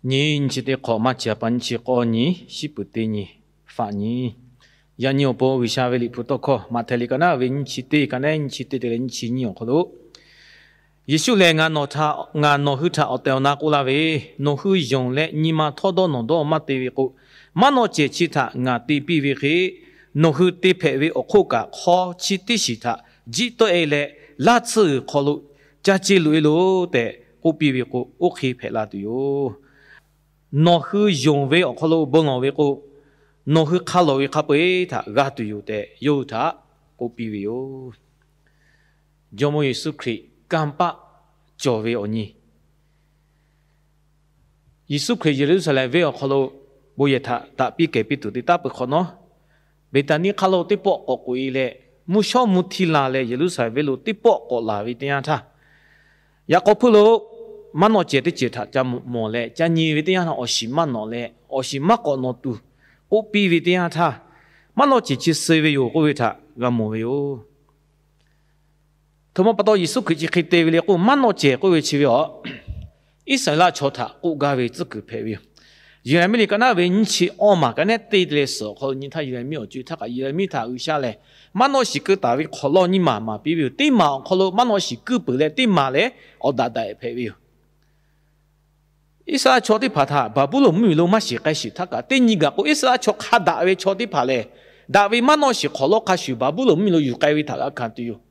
Nyi nyi chi teˇ hk'awꞈ maˇ chi a pa nyi chi k'awˇ nyi, shiˉ puˍ teˇ nyi, faˆ nyi. Yaꞈ nyi awˬ pon G'uiˬsha ve Liꞈ hpu tawˇ hkawˇ Maꞈhtehˍ liꞈ ka naˉ ve nyi chi teˇ ka naˉ nyi chi teˇ te leh nyi chi nyi awˬ hk'aw lo, Yeˍsuˆ lehˬ, Ngaˬ nawˬ hui htaꞈ awˬ tehˬ awˬ na k'oˆ laˇ ve, nawˬ hui yonˍ leh nyi ma htawˇ dawˇ nawˬ dawˇ maˇ te ve k'o, maˉ nawˆ cehˬ chi htaꞈ ngaˬ te piˇ ve hk'e, nawˬ hui te hpehꞈ ve awˬ hk'oˆ kaꞈ hk'aw chi teˇ shiˍ htaꞈ jiˆ tawˆ e leh, laˇ tsuhˇ g'uiˬ hk'aw lo ca ce loꞈ e loˬ tehꞈ k'oˆ piˇ ve k'o, oˇ hk'e hpehꞈ la tuˬ yoˬ. Nawˬ hui yonˍ ve awˬ hk'aw lo bon lawˬ ve k'o, nawˬ hui hk'a lawˬ ve hk'a peu-eˬ htaꞈ g'a tuˬ yoˬ tehꞈ, yawˇ hui htaꞈ k'oˆ piˇ ve yoˬ. Jawˇmawˇ Yeˍsuˆ Hkriꞈ kanˇ paˆ cawˬ ve awˬ nyi. Yeˍsuˆ Hkriꞈ Yeˍruˆsaˍlehnˍ venˇ awˬ hk'aw lo bon yehˬ htaꞈ daꞈ piˇ kehˬ piˇ tuˬ te taˉ peuˬ hk'awꞈ nawˉ, Beˍtaˍniˆ hk'aˆ lo teˇ pawˆ k'awꞈ k'oꞈ e leh, mvuhˇ shawˉ mvuhˇ htiˇ la leh Yeˍruˆsaˍlehnˍ venˇ lo teˇ pawˆ k'awꞈ laˬ ve teˇ yanˇ htaˇ, yaꞈ k'aw hpfuhˇ lo maˉ nawˆ cehˬ teˇ ceuˬ htaꞈ ca mawˬ leh ca nyi ve teˇ yanˇ htaˇ, awˬ shiˍ maˇ nawꞈ leh awˬ shiˍ maˇ k'awꞈ nawꞈ tuˬ k'oˆ piˇ ve teˇ yanˇ htaˇ, maˉ nawˆ cehˬ chi suh ve yoˬ k'oˆ ve htaꞈ g'a mawˬ ve yoˬ. Htoꞈ ma pa taw Yeˍsuˆ Hkriꞈ chi hk'e te ve le k'o, maˉ nawˆ cehˬ k'oˆ ve chi ve a Iˉsaˍreˍlaˆ chaw htaꞈ k'oˆ gaˇ ve tcuhˉ kuiˬ hpehꞈ ve yoˬ. Yeˍraˍmiˆ liꞈ ka naˉ ve nyiˇ chi awˇ maˬ ka naˉ teˇ te leh suhˍ awˬ hk'aw lo nyi htaˇ, Yeˍraˍmiˆ awˬ co-e htaˇ kaꞈ Yeˍraˍmiˆ htaꞈ G'uiˬsha lehˬ maˉ nawˆ shiˍ keu taˍ ve hk'awꞈ lawˇ nyiˇ maˬ maˍ piˇ ve yoˬ. Teˇ maˬ awˬ hk'aw lo maˉ nawˆ shiˍ keu peuˬ leh teˇ maˬ lehˬ awˬ daꞈ daꞈ hpehꞈ ve yoˬ. Iˉsaˍreˍlaˆ chaw teˇ hpaˍ htaꞈ Baˍbuˍlonˍ mvuhˇmiˬ lo maˇ shiˍ k'ai shiˍ htaˇ kaꞈ, teˇ nyi gaˬ k'o Iˉsaˍreˍlaˆ chaw hk'a daꞈ ve chaw teˇ hpaˍ lehˬ, daꞈ ve maˉ nawˆ shiˍ hk'awꞈ lawˇ hk'a shuˍ Baˍbuˍlonˍ mvuhˇmiˬ lo yuˬ k'ai ve htaꞈ g'a hkanˍ tuˬ yoˬ.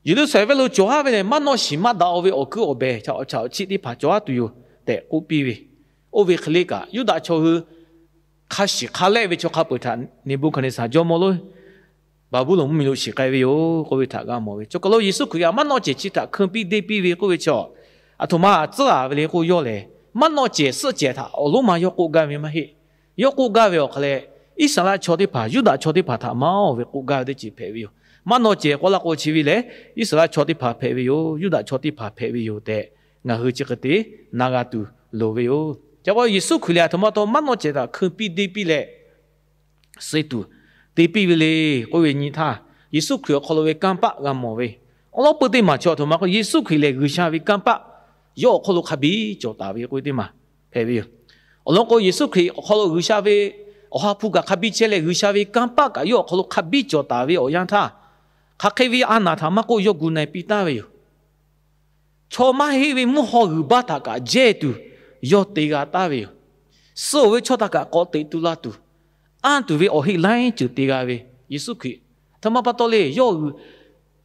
Yeˍruˆsaˍlehnˍ venˇ lo cawˬ haˉ ve lehˬ, maˉ nawˆ shiˍ maˇ daꞈ-o ve awˬ kuiˉ awˬ behˬ, chaꞈ awˬ chaꞈ awˬ chiˆ teˇ hpaˍ cawˬ haˉ tuˬ yoˬ tehꞈ k'oˆ piˇ ve. Oˇ ve hk'e le kaꞈ, Yuˇdaꞈ chaw hui hk'a shiˍ hk'a lehˆ ve chaw hk'a peu-eˬ htaꞈ Neˍbuˆhkaˍneˍsaˍ jawˇmawˇ lonˉ Baˍbuˍlonˍ mvuhˇmiˬ lo shiˍ k'ai ve yoˬ k'oˆ ve htaꞈ g'a mawˬ ve. Chaw kaˬ lo Yeˍsuˆ Hkriꞈ htaꞈ maˉ nawˆ cehˬ chi htaꞈ hkui piˇ deˇ piˇ ve k'oˆ ve chaw, aˬ htoꞈ ma tcuhˉ a ve le k'o, yawˇ lehˬ maˉ nawˆ cehˬ suhˆ cehˬ htaꞈ awˬ lonˉ ma yawˇ k'oˆ gaˇ ve maˇ heˆ. Yawˇ k'oˆ gaˇ ve awˬ hk'a leh, Iˉsaˍreˍlaˆ chaw teˇ hpaˍ, Yuˇdaꞈ chaw teˇ hpaˍ htaꞈ maˇ-oˬ ve k'oˆ gaˇ ve teˇ ceuˬ hpehꞈ ve yoˬ. Maˉ nawˆ cehˬ k'oˆ laˇ k'o chi ve lehˬ, Iˉsaˍreˍlaˆ chaw teˇ hpaˍ hpehꞈ ve yoˬ, Yuˇdaꞈ chaw teˇ hpaˍ hpehꞈ ve yoˬ tehꞈ ngaˬ hui chi hk'e te na g'a tuˬ loˍ ve yoˬ. Ca pa Yeˍsuˆ Hkriꞈ lehˬ aˬ htoꞈ ma taw maˉ nawˆ cehˬ htaꞈ hkui piˇ deˇ piˇ leh, suh tuˬ te piˇ ve le k'oˆ ve nyi htaˇ, Yeˍsuˆ Hkriꞈ awˬ hk'aw lo ve kanˇ paˆ g'a mawˬ ve. Awˉ lawˉ peuˇ teˇ maˬ chaw aˬ htoꞈ ma k'o, Yeˍsuˆ Hkriꞈ lehˬ G'uiˬsha ve kanˇ paˆ yawˇ awˬ hk'aw lo hk'a biˇ cawˬ taˍ ve k'oˆ ve teˇ maˬ hpehꞈ ve yoˬ. Awˬ lawn k'o, Yeˍsuˆ Hkriꞈ awˬ hk'aw lo G'uiˬsha ve Awˬ ha hpu kaꞈ hk'a biˇ chehˇ leh, G'uiˬsha ve kanˇ paˆ kaꞈ yawˇ awˬ hk'aw lo hk'a biˇ cawˬ taˍ ve awˬ yanˇ htaˇ, hk'aˬ hk'e ve a naˍ htaꞈ maˇ k'oˆ, yawˇ gu na-e piˇ taˍ ve yoˬ. Chaw maˇ heˆ ve mvuhˇ haw g'uiˬ baˇ htaꞈ kaꞈ jehˇ tuˬ yawˇ te g'a taˍ ve yoˬ. Suh-oˬ ve chaw htaꞈ kaꞈ k'awꞈ teꞈ tu la tuˬ, anˇ tuˬ ve awˬ heˆ laiˉ ceuˬ te g'a ve Yeˍsuˆ Hkriꞈ, aˬ htoꞈ ma pa taw le, yawˇ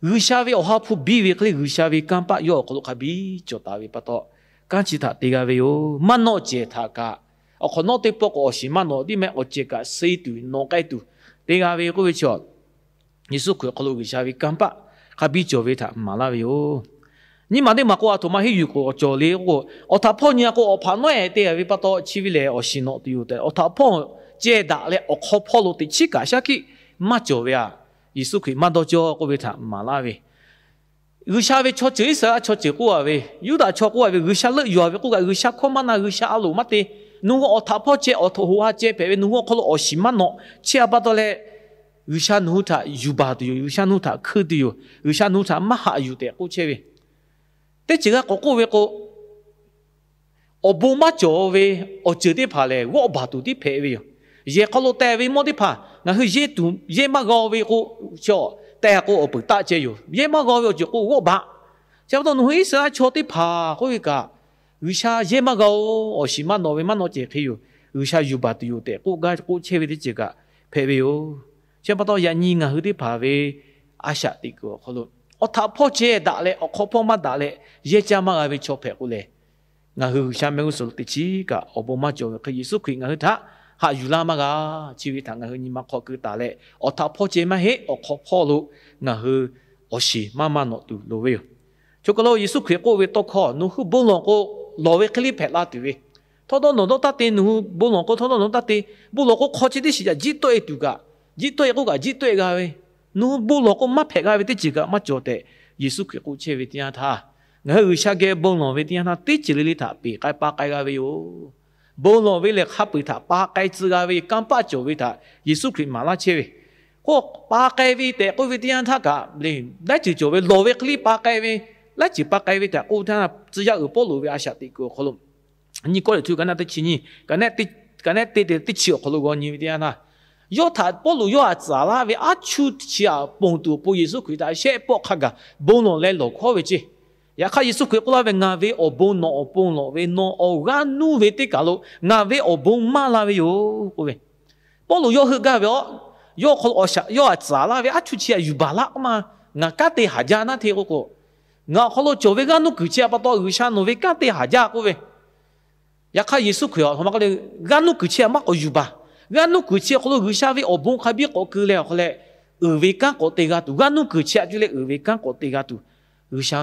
G'uiˬsha ve Awˬ ha hpu biˇ ve hk'e le, G'uiˬsha ve kanˇ paˆ yawˇ awˬ hk'aw lo hk'a biˇ cawˬ taˍ ve pa taw, kanˉ chi htaꞈ te g'a ve yoˬ. Maˇ nawˆ cehˬ htaꞈ kaꞈ, awˬ hk'awꞈ nawˉ teˇ pawˆ k'o awˬ shiˍ maˇ nawꞈ tiˉ mehˆ, awˬ cehˬ kaꞈ suh tuˬ nawꞈ k'ai tuˬ te g'a ve k'oˆ ve chi, Yeˍsuˆ Hkriꞈ awˬ hk'aw lo G'uiˬsha ve kanˇ paˆ hk'a biˇ cawˬ ve htaꞈ maˍ laˇ ve yoˬ. Nyiˇ maˬ teˇ maˬ k'o, aˬ htoꞈ ma henˇ yuˬ k'oˍ awˬ cawˬ le k'o, awˬ htaꞈ hpawˇ nyi a k'o, awˬ hpaꞈ nawˉ-ehˍ te a ve pa taw chi ve lehˬ, awˬ shiˍ nawꞈ tuˬ yoˬ tehꞈ, awˬ htaꞈ hpawˇ ceh daꞈ leh awˬ hk'aw hpawˇ lo teꞈ chiˉ kaꞈ shaˉ hkiˆ maˇ cawˬ ve a, Yeˍsuˆ Hkriꞈ maˇ dawˇ cawˇ k'oˆ ve htaꞈ maˍ laˇ ve. G'uiˬsha ve chaw ceuˬ, Iˉsaˍreˍlaˆ chaw ceuˬ k'oˆ a ve, Yuˇdaꞈ chaw k'oˆ a ve, G'uiˬsha leuˆ yuˬ a ve k'oˆ kaꞈ, G'uiˬsha hkawˇ maˇ na, G'uiˬsha a loˍ maˇ te, nawˬ hui awˬ htaꞈ hpawˇ ceh, awˬ htaꞈ hoꞈ ha ceh hpehꞈ ve, nawˬ hui awˬ hk'aw lo awˬ shiˍ maˇ nawꞈ chehˇ a pa taw leh, G'uiˬsha nawˬ hui htaꞈ yuˬ baˬ tuˬ yoˬ, G'uiˬsha nawˬ hui htaꞈ hkui tuˬ yoˬ, G'uiˬsha nawˬ hui htaꞈ maˇ haꞈ yuˬ tehꞈ k'oˆ chehˇ ve. Teˇ ceuˬ g'a k'awꞈ k'oˆ ve k'o, awˬ bon maˇ cawˬ ve awˬ ceuˬ teˇ hpaˍ lehˬ, g'awˆ baˬ tuˬ tiˉ hpehꞈ ve yoˬ. Yehˬ hk'aw lo teh ve mawˇ teˇ hpaˍ ngaˬ hui yehˇ tuˬ yehˇ maˇ g'a ve k'o, chaw teh k'o awˬ peuˬ taˆ ceh yoˬ. Yehˇ maˇ g'a ve awˬ ceuˬ k'o g'awˆ baˬ. Chi pa taw nawˬ hui Iˉsaˍreˍlaˆ chaw teˇ hpaˍ k'oˆ ve kaꞈ, G'uiˬsha yehˇ maˇ g'a-o, awˬ shiˍ maˇ nawꞈ ve maˇ nawꞈ cehˬ hk'e yoˬ, G'uiˬsha yuˬ baˬ tuˬ yoˬ tehꞈ k'oˆ gaˇ k'oˆ chehˇ ve teˇ ceuˬ kaꞈ hpehꞈ ve yoˬ. Chi pa taw yaꞈ nyi ngaˬ hui teˇ hpaˍ ve a shaꞈ teꞈ kuiˬ awˬ hk'aw lo, awˬ htaꞈ hpawˇ ceh daꞈ leh awˬ hk'aw hpawˇ maˇ daꞈ leh yehˇ caˇ maˇ g'a ve chaw hpehꞈ k'o lehˬ, ngaˬ hui G'uiˬsha mehˆ g'uˇ suhˍ lo teꞈ chiˉ kaꞈ awˬ bon maˇ cawˬ ve hk'e, Yeˍsuˆ Hkriꞈ ngaˬ hui htaꞈ haꞈ yuˬ laˇ maˇ g'a. Chi ve htaꞈ ngaˬ hui nyi ma hk'aw keu taˍ leh, awˬ htaꞈ hpawˇ ceh maˇ heˆ, awˬ hk'aw hpawˇ lo ngaˬ hui awˬ shiˍ maˇ maˇ nawꞈ tuˬ loˍ ve yoˬ. Chaw kaˬ lo Yeˍsuˆ Hkriꞈ k'oˆ ve tawˇ hkawˇ, nawˬ hui bon lawˬ k'o, lawˬ ve hk'e le hpehꞈ la tuˬ ve, htawˇ dawˇ nawˬ dawˇ taˇ te, nawˬ hui bon lawˬ k'o htawˇ dawˇ nawˬ dawˇ taˇ te, bon lawˬ k'o hk'aw chi teˇ shiˍ caꞈ jiˆ tawˆ e tuˬ kaꞈ, jiˆ tawˆ e k'oˆ kaꞈ jiˆ tawˆ e g'a ve, nawˬ hui bon lawˬ k'o maˇ hpehꞈ g'a ve teˇ ceuˬ kaꞈ maˇ cawˬ tehꞈ Yeˍsuˆ Hkriꞈ k'oˆ chehˇ ve teˇ yanˇ htaˇ, ngaˬ hui G'uiˬsha geh bon lawˬ ve teˇ yanˇ htaˇ teˇ ceuˬ le le htaꞈ peˬ k'ai pa k'ai g'a ve yoˬ. Bon lawˬ ve lehˬ hk'a peu-eˬ htaꞈ pa k'ai tcuh g'a ve kanˇ paˆ cawˬ ve htaꞈ Yeˍsuˆ Hkriꞈ maˍ laˇ chehˇ ve. K'o, pa k'ai ve tehꞈ k'oˆ ve teˇ yanˇ htaˇ kaꞈ le, laiˉ ceuˬ cawˬ ve, lawˬ ve hk'e le pa k'ai ve, laiˉ ceuˬ pa k'ai ve tehꞈ k'oˆ ve teˇ yanˇ, tcuh yaˇ uiˍ Pawˇluꞈ ve a shaꞈ teꞈ kuiˬ awˬ hk'aw lo Nyiˇ Kawˇrenˍhtuˆ ka naˆ teˇ chi nyiˇ, ka naˆ teˇ, ka naˆ teˇ te teˇ chi awˬ hk'aw lo g'aw nyi ve teˇ yanˇ htaˇ, yawˇ htaꞈ Pawˇluꞈ yawˇ htaꞈ tcuhˍ laˇ ve aˉ chuˇ chi htaꞈ ponˬ tuˬ awˬ pon Yeˍsuˆ Hkriꞈ htaꞈ shehˆ pawˆ hk'a gaˬ bon lawˬ leh lawˬ hkawˉ ve ceˇ. Yaꞈ hk'aˇ Yeˍsuˆ Hkriꞈ k'oˆ laˇ ve, Ngaˬ ve awˬ bon nawˬ awˬ pon lawˬ ve, nawˬ awˬ g'aˇ nuˇ ve teˇ kaˬ lo ngaˬ ve awˬ bon maˇ la ve yoˬ k'oˆ ve. Pawˇluꞈ yawˇ heuˆ gaˇ ve aˬ, yawˇ hk'aw lo awˬ shaꞈ yawˇ htaꞈ tcuhˍ laˇ ve aˉ chuˇ chi htaꞈ yuˬ baˬ laˇ k'oˆ ma, ngaˬ kanˉ te haˍ jaˇ naˉ hteˇ k'oˆ k'o, ngaˬ awˬ hk'aw lo cawˬ ve g'aˇ nuˇ kuiˬ chi htaꞈ pa taw G'uiˬsha nawˬ ve kanˉ te haˍ jaˇ k'oˆ ve. Yaꞈ hk'aˇ Yeˍsuˆ Hkriꞈ awˬ hk'aw ma k'oˆ le, g'aˇ nuˇ kuiˬ chi htaꞈ maˇ k'awꞈ yuˬ baˬ. G'aˇ nuˇ kuiˬ chi awˬ hk'aw lo G'uiˬsha ve awˬ bon hk'a biˇ k'awꞈ keu leh awˬ hk'aw leh, uiˍ ve kanˉ k'awꞈ te g'a tuˬ, g'aˇ nuˇ kuiˬ chi htaꞈ cuˇ leh uiˍ ve kanˉ k'awꞈ te g'a tuˬ, G'uiˬsha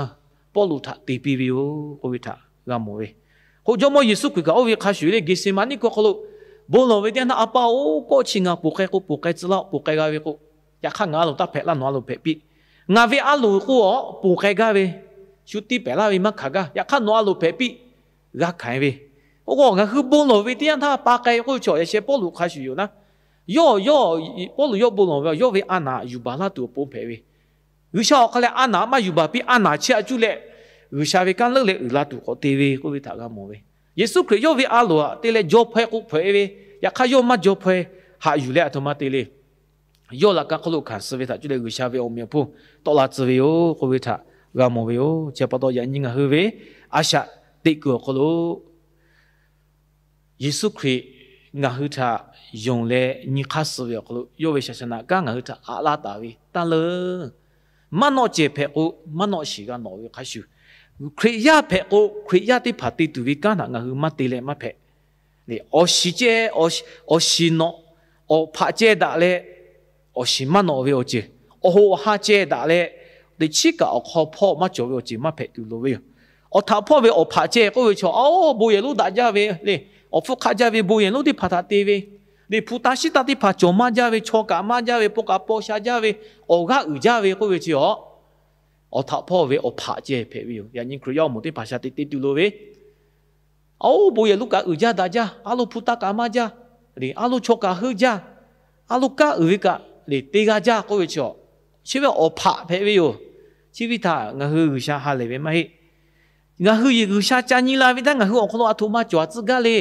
Pawˇluꞈ htaꞈ te piˇ ve yoˬ k'oˆ ve htaꞈ g'a mawˬ ve. K'o Jawˇmawˇ Yeˍsuˆ Hkriꞈ kaꞈ oˇ ve hk'a shuˍ le, Geˍseˍmaˍniˆ hk'aw lo bon lawˬ ve teˇ yanˇ htaˇ, A pa-oˬ, kawˆ chi ngaˬ ponˬ k'ai k'o ponˬ k'ai tcuh laˇ-oˆ, ponˬ k'ai g'a ve k'o, yaꞈ hk'aˇ ngaˬ a loˍ taˇ hpehꞈ laˇ, nawˬ a loˍ hpehꞈ piˇ. Ngaˬ ve a loˍ k'o a ponˬ k'ai gaˇ ve, shu tiˇ pehˍ laˇ ve maˇ hkanˍ gaˇ. Yaꞈ hk'aˇ nawˬ a loˍ hpehꞈ piˇ, g'a hkanˍ ve. Oˇ k'o ngaˬ hui bon lawˬ ve teˇ yanˇ htaˇ pa k'ai k'oˆ ve chaw yaꞈ sheh Pawˇluꞈ hk'a shuˍ yoˬ naˉ. Yawˇ, yawˇ, Pawˇluꞈ yawˇ bon lawˬ ve yawˇ ve a naˍ yuˬ baˬ laˇ tuˬ awˬ pon hpehꞈ ve. G'uiˬsha awˬ hk'aw leh a naˍ maˇ yuˬ baˬ piˇ, a naˍ chi htaꞈ cuˇ leh G'uiˬsha ve kanˉ leuˉ leh uiˍ la tuˬ k'awꞈ te ve k'oˆ ve htaꞈ g'a mawˬ ve. Yeˍsuˆ Hkriꞈ yawˇ ve a loˍ htaꞈ te leh jaw hpaw-e k'o hpaw-e ve, yaꞈ hk'aˇ yawˇ maˇ jaw hpaw-e, haꞈ yuˬ leh aˬ htoꞈ ma te le. Yawˇ laꞈ ka hk'oˆ lo hkanˍ suh ve htaꞈ cuˇ leh G'uiˬsha ve awˬ meꞈ awˬ hponˇ tawˆ la tcuh ve yoˬ k'oˆ ve htaꞈ g'a mawˬ ve yoˬ. Chi pa taw yaꞈ nyi ngaˬ hui ve a shaꞈ teꞈ kuiˬ awˬ hk'aw lo Yeˍsuˆ Hkriꞈ ngaˬ hui htaꞈ yonˍ leh nyi hk'aˇ suh ve awˬ hk'aw lo yawˇ ve shaˍ shaˍ naꞈ kanˉ ngaˬ hui htaꞈ aꞈ laˇ taˍ ve taˇ leuˉ. Maˇ nawˆ cehˬ hpehꞈ k'o maˇ nawˆ shiˍ g'a nawꞈ ve hk'a shuˍ, Hkriꞈ yaˇ hpehꞈ k'o Hkriꞈ yaˇ teˇ hpaˍ te tuˬ ve kanˉ htaꞈ ngaˬ hui maˇ te leh maˇ hpehꞈ. Awˬ shiˍ ceh, awˬ shiˍ nawꞈ, awˬ hpaꞈ ceh daꞈ leh awˬ shiˍ maˇ nawꞈ ve awˬ ceuˬ, awˬ hoꞈ awˬ ha ceh daꞈ leh teꞈ chiˉ kaꞈ awˬ hk'aw hpawˇ maˇ cawˬ ve awˬ ceuˬ maˇ hpehꞈ tuˬ loˍ ve yoˬ. Awˬ htaꞈ hpawˇ ve awˬ hpaꞈ ceh k'oˆ ve chaw, a, bon yehˬ lonˉ daꞈ jaˇ ve le, awˬ hpfuhˇ hk'aˆ jaˇ ve bon yehˬ lonˉ teˇ hpaˍ htaꞈ te ve le, hpu taˇ shiˉ taˇ teˇ hpaˍ cawˬ maˇ jaˇ ve, chaw kaꞈ maˇ jaˇ ve, paw kaꞈ paw sha jaˇ ve, awˬ g'aˇ uiˍ jaˇ ve k'oˆ ve chi a, awˬ htaꞈ hpawˇ ve awˬ hpaꞈ ceh hpehꞈ ve yoˬ. Yaꞈ nyi Hkriꞈ yaˇ awˬ moˍ teˇ hpaˍ shaˍ te te tuˬ loˍ ve, a, bon yehˬ lonˉ kaꞈ uiˍ jaˇ daꞈ jaˇ, a lo hpu taˇ kaꞈ maˇ jaˇ, a lo chaw kaꞈ heuˆ jaˇ, a lo kanˉ uiˍ ve kaꞈ le te g'a jaˇ k'oˆ ve chi a, chi ve awˬ hpaꞈ hpehꞈ ve yoˬ. Chi ve htaꞈ ngaˬ hui G'uiˬsha ha lehˬ ve maˇ heˆ. Ngaˬ hui yehˬ G'uiˬsha ca nyi la ve htaˇ ngaˬ hui awˬ hk'aw lo aˬ htoꞈ ma cawˬ a tcuhˉ gaˇ le.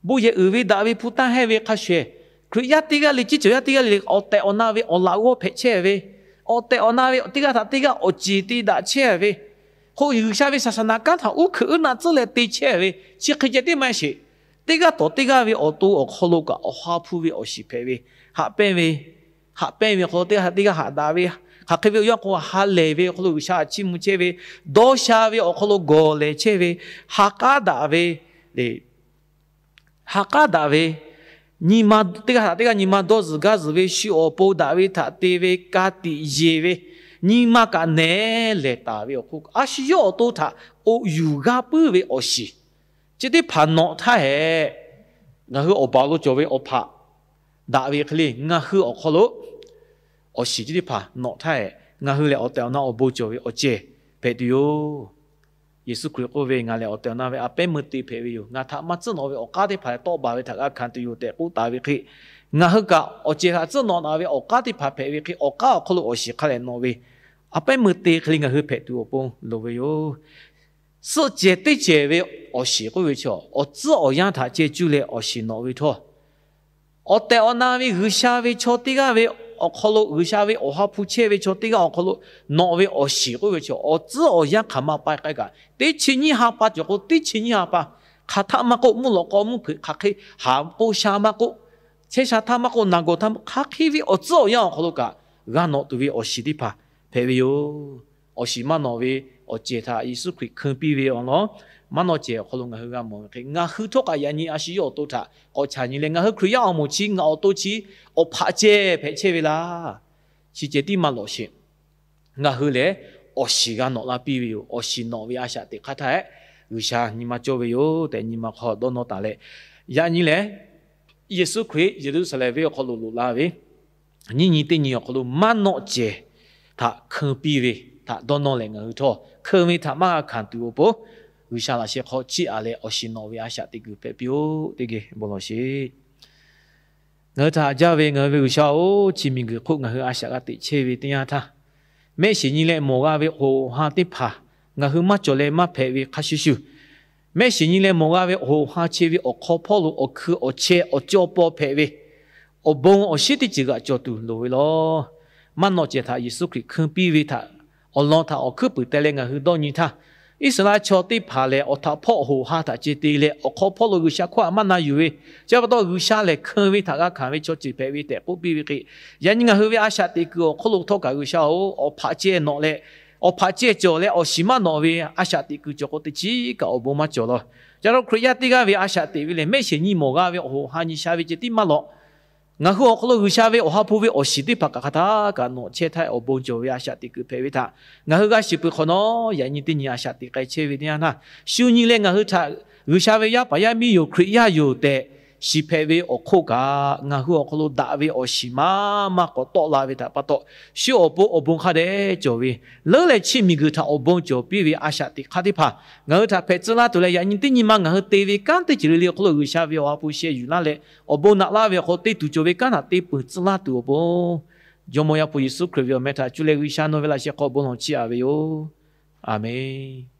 Bon yehˬ uiˍ ve daꞈ ve hpu taˇ hehnˇ ve hk'a shuˍ, Hkriꞈ yaˇ teˇ g'aˇ le, ciˉ cawˬ yaˇ teˇ g'aˇ le, awˬ tehˬ awˬ na ve awˬ laꞈ g'awˇ hpehꞈ chehˇ ve, awˬ tehˬ awˬ na ve teˇ g'aˇ htaꞈ teˇ g'aˇ awˬ ceˬ te daꞈ chehˇ ve, k'o G'uiˬsha ve shaˍ shaˍ naꞈ kanˉ htaꞈ uˉ hkuiꞈ uˉ naˆ tcuhˉ leh te chehˇ ve, chi hk'e ceh teˇ maˇ sheˍ. Teˇ g'aˇ tawˍ teˇ g'aˇ ve awˬ to awˬ hk'aw lo kaꞈ awˬ ha hpu ve awˬ shiˍ hpehꞈ ve, haꞈ pehnˇ ve, haꞈ pehnˇ ve awˬ hk'aw lo teˇ g'aˇ htaꞈ teˇ g'aˇ haꞈ daꞈ ve, hk'aˬ hk'e ve awˬ yanˇ k'o ha lehˬ ve awˬ hk'aw lo G'uiˬsha htaꞈ chiˇ mvuh chehˇ ve, dawˇ sha ve awˬ hk'aw lo gawˬ lehˬ chehˇ ve, ha k'aˉ daꞈ ve le, ha k'aˉ daꞈ ve, nyi ma teˇ g'aˇ htaꞈ teˇ g'aˇ nyi ma dawˇ zuhˬ gaˇ zuhˬ ve, shu awˬ pon daꞈ ve htaꞈ te ve, ka tiꞈ yeˬ ve, nyi ma kaꞈ nehˬ lehˬ taˍ ve awˬ hk'oˆ, a shu yawˇ awˬ to htaꞈ k'oꞈ yuˬ g'a puiˉ ve awˬ shiˍ chi teˇ hpaˍ nawꞈ htaˇ hehꞈ, ngaˬ hui awˬ baˬ lo cawˬ ve awˬ hpaꞈ daꞈ ve hk'e le, ngaˬ hui awˬ hk'aw lo awˬ shiˍ chi teˇ hpaˍ nawꞈ htaˇ hehꞈ, ngaˬ hui lehˬ awˬ tehˬ awˬ na awˬ bon cawˬ ve awˬ cehˬ hpehꞈ tuˬ yoˬ. Yeˍsuˆ Hkriꞈ k'oˆ ve, Ngaˬ lehˬ awˬ tehˬ awˬ na ve a pehˉ meuˇ te hpehꞈ ve yoˬ. Ngaˬ htaꞈ maˇ tcuhˉ nawꞈ ve awˬ k'aˉ teˇ hpaˍ lehˬ tawˆ baˬ ve htaꞈ g'a hkanˍ tuˬ yoˬ tehꞈ k'oˆ taˍ ve hk'e, ngaˬ hui kaꞈ awˬ cehˬ htaꞈ tcuhˉ nawꞈ naꞈ ve awˬ k'aˉ teˇ hpaˍ hpehꞈ ve hk'e, awˬ k'aˉ awˬ hk'aw lo awˬ shiˍ hk'a lehˬ nawꞈ ve, a pehˉ meuˇ te hk'e le ngaˬ hui hpehꞈ tuˬ awˬ pon loˍ ve yoˬ. Suhˆ cehˬ teˇ cehˬ ve awˬ shiˍ k'oˆ ve chaw, awˬ tcuhˉ awˬ yanˇ htaꞈ ceh cuˇ leh awˬ shiˍ nawꞈ ve htawˇ, awˬ tehˬ awˬ na ve G'uiˬsha ve chaw teˇ g'aˇ ve awˬ hk'aw lo, G'uiˬsha ve awˬ ha hpu chehˇ ve chaw teˇ g'aˇ awˬ hk'aw lo nawꞈ ve awˬ shiˍ k'oˆ ve chaw, awˬ tcuhˉ awˬ yanˇ hk'aˬ ma pa k'ai kaꞈ, teˇ chi nyiˇ ha pa cawˬ k'o teˇ chi nyiˇ ha pa, hk'aˬ htaˆ maˇ k'oˆ, mvuhˇ lawꞈ k'aw mvuhˇ hpeuꞈ hk'aˬ hk'e, haˍ k'o sha maˇ k'oˆ, chehˇ sha htaˇ maˇ k'oˆ, naˬ gawˬ htaˇ hk'aˬ hk'e ve awˬ tcuhˉ awˬ yanˇ awˬ hk'aw lo kaꞈ g'a nawꞈ tuˬ ve awˬ shiˍ teˇ hpaˍ hpehꞈ ve yoˬ. Awˬ shiˍ maˇ nawꞈ ve awˬ cehˬ htaꞈ Yeˍsuˆ Hkriꞈ hkeu piˇ ve awˬ lawn, maˇ nawꞈ cehˬ awˬ hk'aw lo ngaˬ hui g'a mawˬ ve hk'e, ngaˬ hui htawˇ kaꞈ yaꞈ nyi a shu yawˇ awˬ to htaꞈ k'awꞈ chaꞈ nyi leh, ngaˬ hui Hkriꞈ yaˇ awˬ moˍ chi ngaˬ awˬ to chi awˬ hpaꞈ ceh hpehꞈ chehˇ ve laˇ. Chi ceh tiˉ maˇ lawꞈ sheˍ. Ngaˬ hui lehˬ awˬ shiˍ g'a nawꞈ la piˇ ve yoˬ. Awˬ shiˍ nawꞈ ve a shaꞈ teꞈ hk'aˇ htaˇ hehꞈ, G'uiˬsha nyi ma cawˇ ve yoˬ tehꞈ nyi ma hk'aw dawˇ nawˇ taˍ leh, yaꞈ nyi lehˬ Yeˍsuˆ Hkriꞈ Yeˍruˆsaˍlehnˍ venˇ awˬ hk'aw lo loꞈ la ve nyiˇ nyi teˇ nyi awˬ hk'aw lo maˇ nawꞈ cehˬ htaꞈ hkeu piˇ ve htaꞈ dawˇ nawˇ leh, ngaˬ hui htawˇ hkeu ve htaꞈ maˇ g'a hkanˍ tuˬ awˬ pon, G'uiˬsha laꞈ sheh hk'aw chiˇ aꞈ leh awˬ shiˍ nawꞈ ve a shaꞈ teꞈ kuiˬ hpehꞈ piˇ-oˆ tehꞈ geh bon lawˬ sheˍ. Ngaˬ hui htaꞈ haꞈ jaˇ ve ngaˬ hui ve G'uiˬsha-oˬ, chi miˬguiˬ hk'oˆ ngaˬ hui a shaꞈ g'a teꞈ chehˇ ve teˇ yanˇ htaˇ, mehˆ shiˍ nyi leh mawˬ g'a ve awˬ ha teˇ hpaˍ ngaˬ hui maˇ cawˬ leh maˇ hpehꞈ ve hk'a shuˍ shuˍ, Mehˆ shiˍ nyi leh mawˬ g'a ve awˬ hoꞈ ha che ve awˬ hk'aw hpawˇ lo awˬ hkui awˬ cheh awˬ cawˇ paw hpehꞈ ve, awˬ bon awˬ shinˉ teˇ ceuˬ g'aꞈ cawˬ tuˬ loˍ ve law. Maˇ nawꞈ cehˬ htaꞈ Yeˍsuˆ Hkriꞈ hkui piˇ ve htaꞈ awˬ lawn htaꞈ awˬ hkuiˉ puiˍ teh leh ngaˬ hui dawˇ nyi htaˇ, Iˉsaˍreˍlaˆ chaw teˇ hpaˍ lehˬ, awˬ htaꞈ hpawˇ awˬ hoꞈ ha htaꞈ ceh te leh awˬ hk'aw hpawˇ lo G'uiˬsha hkawˇ htaꞈ maˇ na yuˬ ve, chi pa taw G'uiˬsha lehˬ hkui ve htaꞈ g'a hkanˍ ve chaw ceuˬ hpehꞈ ve tehꞈ k'oˆ piˇ ve hk'e, yaꞈ nyi ngaˬ hui ve a shaꞈ teꞈ kuiˬ awˬ hk'oˆ lo htawˇ kaꞈ G'uiˬsha-oˬ, awˬ hpaꞈ ceh nawꞈ leh, awˬ hpaꞈ ceh cawˬ leh awˬ shiˍ maˇ nawꞈ ve a shaꞈ teꞈ kuiˬ cawˬ k'o, teˇ chiˉ kaꞈ awˬ bon maˇ cawˬ law. Ca lo Hkriꞈ yaˇ teˇ g'aˇ ve a shaꞈ teꞈ ve lehˬ, mehˆ shiˍ nyi mawˬ g'a ve awˬ hoꞈ ha nyi sha ve ceh tiˉ maˇ lawꞈ. Ngaˬ hui awˬ hk'aw lo G'uiˬsha ve awˬ ha hpu ve awˬ shiˍ teˇ hpaˍ kaꞈ hk'aˬ htaˇ kaꞈ nawꞈ chehˇ htaˇ awˬ bon cawˬ ve a shaꞈ teꞈ kuiˬ hpehꞈ ve htaꞈ ngaˬ hui g'a shiˍ peuˬ hk'awꞈ nawˉ, yaꞈ nyi teˇ nyi a shaꞈ teꞈ k'ai chehˇ ve teˇ yanˇ htaˇ, shu nyi leh ngaˬ hui htaꞈ G'uiˬsha ve yaˇ paˍ yaˇ miˇ yoˬ, Hkriꞈ yaˇ yoˬ tehꞈ shiˍ hpehꞈ ve awˬ hk'oˆ kaꞈ, ngaˬ hui awˬ hk'aw lo daꞈ ve awˬ shiˍ maˇ maˇ k'awꞈ tawˆ la ve htaꞈ pa taw, shu awˬ pon awˬ bon hk'a dehꞈ cawˬ ve, leuˉ leh chi miˬguiˬ htaꞈ awˬ bon cawˬ piˇ ve a shaꞈ teꞈ hk'aˇ teˇ hpaˍ ngaˬ hui htaꞈ hpehꞈ tcuh laˇ tuˬ leh, yaꞈ nyi teˇ nyi ma ngaˬ hui te ve kanˉ teˇ ceuˬ le le awˬ hk'aw lo G'uiˬsha ve awˬ ha hpu sheh yuˬ laˇ leh, awˬ bon naꞈ laˇ ve awˬ hk'aw lo te tuˬ cawˬ ve kanˉ htaꞈ te peuˬ tcuh laˇ tuˬ awˬ pon, Jawˇmawˇ Yaˇ hpu Yeˍsuˆ Hkriꞈ ve awˬ meh htaꞈ cuˇ leh G'uiˬsha nawˬ ve laꞈ sheh hk'aw bon lawˬ chiˇ aꞈ ve yoˬ. Aˬmenˍ.